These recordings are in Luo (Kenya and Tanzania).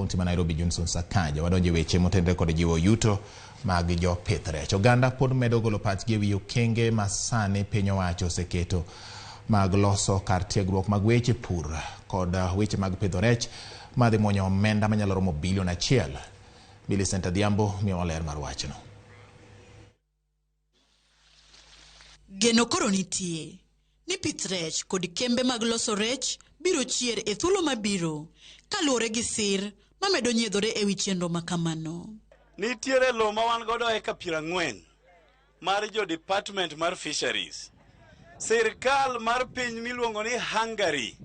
kaunti ma Nairobi Johnson Sakaja. Wadonjo e weche motenore kod jiwo yuto mag jopith rech. Oganda pod medo golo pachgi ewi okenge ma sani piny owacho oseketo mag loso kar tiegruok mag weche pur kod weche mag pidho rech madhi muonyo omenda manyalo romo bilion 1. Millicent Adhiambo miyowa ler mar wachno. Geno koro nitie ni pith rech kod kembe mag loso rech biro chier e thuolo mabiro kaluwore gi sir mamedo nyiedhore ewi chenro makamano. Nitiere lowo ma wan godo eka 40 mar jo Department mar Fisheries. Sirkal mar piny miluongo ni Hungary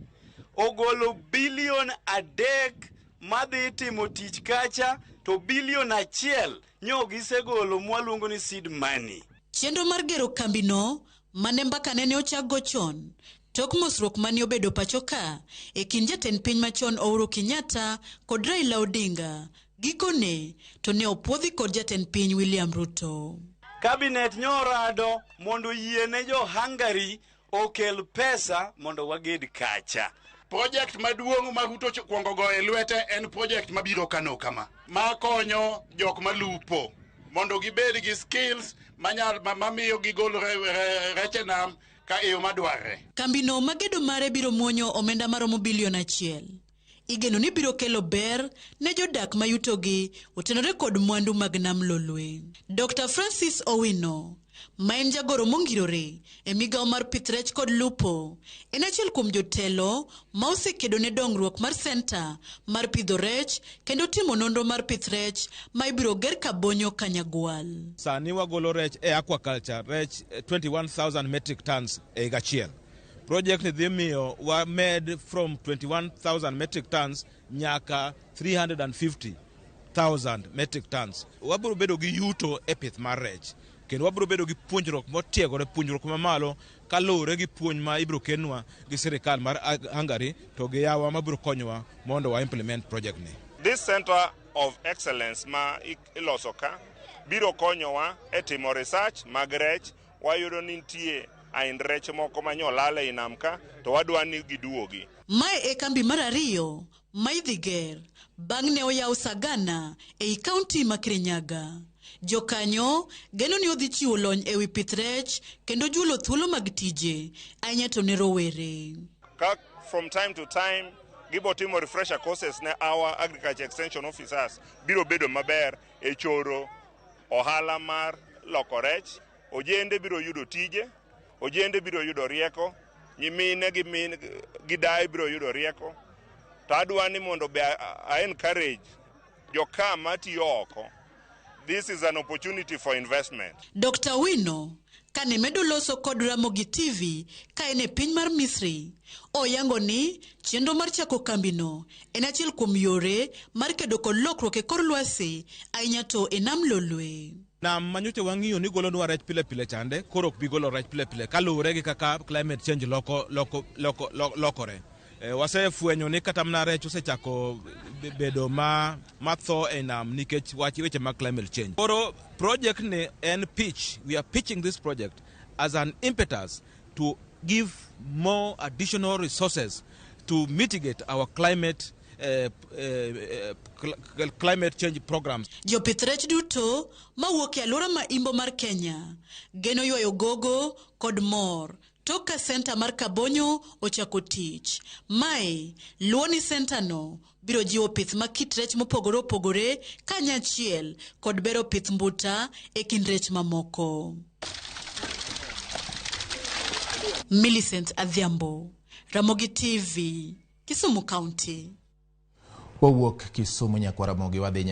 ogolo bilion 3 madhi timo tich kacha, to bilion 1 nyo gisegolo mwaluongo ni seed money. Chenro mar gero kambino mane mbaka nene ochak go chon tok mosruok mane obedo pacho ka e kind jatend piny machon Uhuru Kenyatta kod Raila Odinga gikone to ne opuodhi kod jatend piny William Ruto. Cabinet nyorado mondo yiene jo Hungary okel pesa mondo waged kacha. Project maduong' ma Ruto kuongo goyo e lwete en project mabiro kano kama, ma konyo jok malupo mondo gibed gi skills manyal mamiyo gigol rech e nam ka e yo madwarre. Kambino magedo mare biro muonyo omenda maromo bilion 1. Igeno ni biro kelo ber ne jodak ma yutogi otenore kod mwandu mag nam Lolwe. Dr. Francis Owino, ma en jagoro mongirore e migawo mar pith rech kod lupo, en achiel kuom jotelo ma osekedo ne dongruok mar senta mar pidho rech kendo timo nonro mar pith rech ma ibiro ger Kabonyo Kanyagwal. Sani wagolo rech e aquaculture, rech 21,000 metric tons e higa achiel. Project ni dhi miyo wamed from 21,000 metric tons nyaka 350,000 metric tons. Wabiro bedo gi yuto e pith mar rech, kendo wabiro bedo gi puonjruok motiegore, puonjruok mamalo kaluwore gi puonj ma ibiro kelnwa gi sirikal mar Hungary to gi yawa mabiro konyowa mondo wa implement project ni. This center of excellence ma iloso ka biro konyowa e timo research mag rech. Wayudo ni nitie aind rech moko ma nyolal ei nam ka, to wadwa ni giduogi. Mae e kambi mar 2 ma idhi ger bang' ne oyaw Sagana ei kaunti ma Kirinyaga. Jokanyo geno ni odhi chiwo lony ewi pith rech kendo juolo thuolo mag tije ahinya to ne rowere. Ka from time to time gibo timo refresher courses ne our agriculture extension officers biro bedo maber e choro ohala mar loko rech. Ojende biro yudo tije, ojende biro yudo rieko, nyimine gi min gi daye biro yudo rieko. To adwa ni mondo be a encourage joka matiyo oko. This is an opportunity for investment. Dr. Wino kane medo loso kod Ramogi TV ka en e piny mar Misri, oyango ni chenro mar chako kambino en achiel kuom yore mar kedo kod lokruok e kor lwasi ahinya to e nam Lolwe. Nam manyocha wang'iyo ni golonwa rech pile pile chande, koro ok bi golo rech pile pile kaluwore gi kaka climate change lokore. Wasefwenyo ni kata mana rech osechako bedo ma tho e nam nikech wach weche mag climate change. Koro project ni en pitch. We are pitching this project as an impetus to give more additional resources to mitigate our climate change programs. Jopith rech duto mawuok e alwora ma imbo mar Kenya geno ywayo gogo kod mor tok ka senta mar Kabonyo ochako tich. Mae luwo ni senta no biro jiwo pith ma kit rech mopogore opogore kanyachiel kod bero pith mbuta e kind rech mamoko. Millicent Adhiambo, Ramogi TV, Kisumu County. Wawuok Kisumu nyaka Ramogi wadhi.